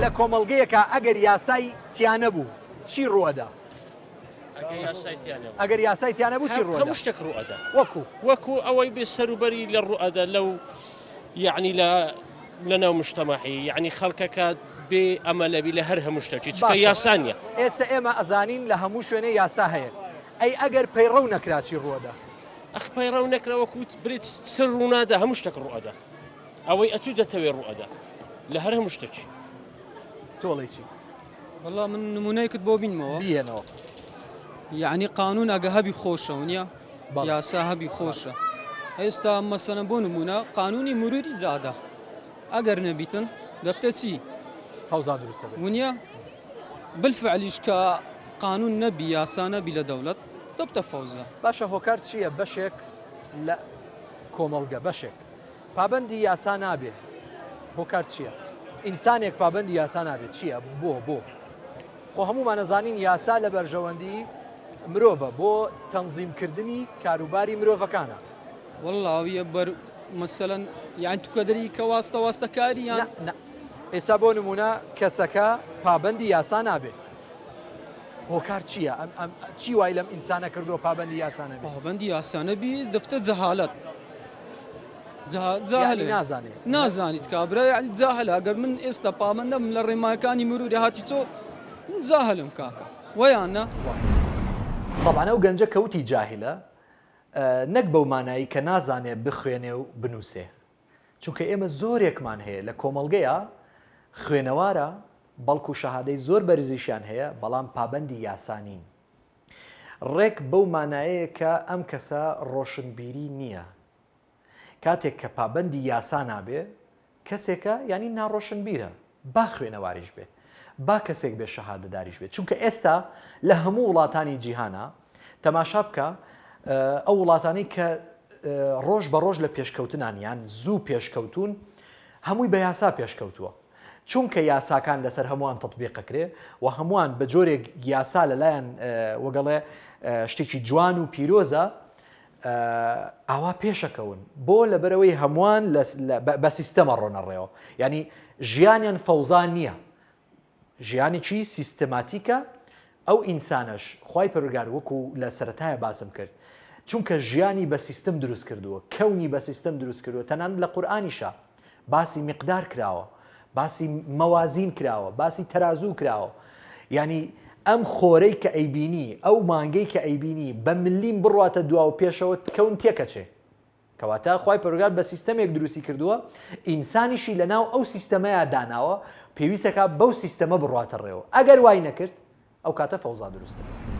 لە کۆمەڵگەیەکا ئەگەر یاسای تیا نەبوو چی ڕووئەدا؟ ئەگەر یاسای تیا نەبوو. ئەگەر یاسای تیا نەبوو چی ڕووئەدا؟ هەموو شتێک ڕووئەدا. وەکو؟ وەکو ئەوەی بێ سەروبەری لە ڕووئەدا لەو یەعنی لە لەناو مجتەمەعی یەعنی خەڵکەکە بێ ئەمەلەبی لە هەر هەموو شتەکی چونکە باشە یاسا نییە. ئێستا ئێمە ئەزانین لە هەموو شوێنێ یاسا هەیە ئەی ئەگەر پەیڕەو نەکرا چی ڕووئەدا؟ ئەخ پەیڕەو نەکرا وەکو برێ چ ڕوونادا هەموو شتەک ڕووئەدا ئەوەی ئەتوو دەتەوێ ڕووئەدا لە هەر هەموو شتەکی. تۆ ئەڵێی چی؟ وەڵا من نمونەیەکت بۆ بینمەوە. بیهێنەوە. یەعنی قانون ئەگە هەبی خۆشە ونیە؟ یاسا هەبی خۆشە. ئێستا مەسەلەن بۆ نمونە قانونی مروری جادە ئەگەر نەبیتن دەبتە چی؟ فەوزا دروست دەبێت. ونیە؟ بالفعلیش کە قانون نەبی یاسا نەبی لە دەولەت دەبتە فەوزا. باشە هۆکار چییە بەشێک لە کۆمەڵگە بەشێک پابەندی یاسا نابێ هۆکار چییە؟ ئینسانێک پابەندی یاسا نابێت چییە بۆ بۆ؟ خۆ هەموومان ئەزانین یاسا لە بەرژەوەندی مرۆڤە بۆ تەنزیمکردنی کاروباری مرۆڤەکانە. وەڵا ئەویە بەر مەسەلەن یان تو کە دەری کە واستە واستە کاری یان نا نا ئێستا بۆ نمونە کەسەکە پابەندی یاسا نابێ هۆکار چییە ئەم ئەم چی وای لەم ئینسانە کردووە پابەندی یاسا نەبێ؟ پابەندی یاسا نەبی دەبتە جەهالەت جاهلە نازانێ نازانیت کابرا یعنی جاهلە ئەگەر من ئێستا پابەندەم لە ڕێماکانی مروری هاتی تۆ من جاهلم کاکە وەیان نا طبعا ئەو گەنجە کە وتی جاهلە نەک بەو مانایی کە نازانێ بخوێنێ و بنووسێ چونکە ئێمە زۆرێکمان هەیە لە کۆمەڵگەیە خوێنەوارە بەڵکو شەهادەی زۆر بەرزیشیان هەیە بەڵام پابەندی یاسا نین ڕێک بەو مانایەیە کە ئەم کەسە ڕۆشنبیری نییە. کاتێک کە پابەندی یاسا نابێ، کەسێکە یانی ناڕۆشنبیرە، با خوێنەواریش بێ، با کەسێک بێ شەهادەداریش بێ. چونکە ئێستا لە هەموو وڵاتانی جیهانا تەماشا بکە ئەو وڵاتانەی کە ڕۆژ بە ڕۆژ لە پێشکەوتنان یان زوو پێشکەوتوون هەمووی بە یاسا پێشکەوتووە. چونکە یاساکان لەسەر هەمووان تەتبیق ئەکرێ و هەمووان بە جۆرێک یاسا لەلایەن وەگەڵێ شتێکی جوان و پیرۆزە ئاوا پێشەکەون بۆ لەبەرەوەی هەمووان بە سیستەمە ڕۆنەڕێەوە ینی ژیانیان فەوزا نییە ژیانێکی سیستەماتیکە ئەو ئینسانەش خوای پەروەردگار وەکو لە سەرەتایە باسم کرد چونکە ژیانی بە سیستم دروست کردووە کەونی بە سیستم دروست کردووە تەنانەت لە قورئانیشا باسی میقدار کراوە باسی مەوازین کراوە باسی تەرازوو کراوە یعنی ئەم خۆرەی کە ئەیبینی ئەو مانگەی کە ئەیبینی بە ملیم بڕواتە دوا و پێشەوە کەون تێکەچێ کەواتە خوای پەروەردگار بە سیستەمێک دروستی کردووە ئینسانیشی لەناو ئەو سیستەمەیا داناوە پێویستەکا بەو سیستەمە بڕواتە ڕێوە ئەگەر وای نەکرد ئەو کاتە فەوزا دروست دەبێت.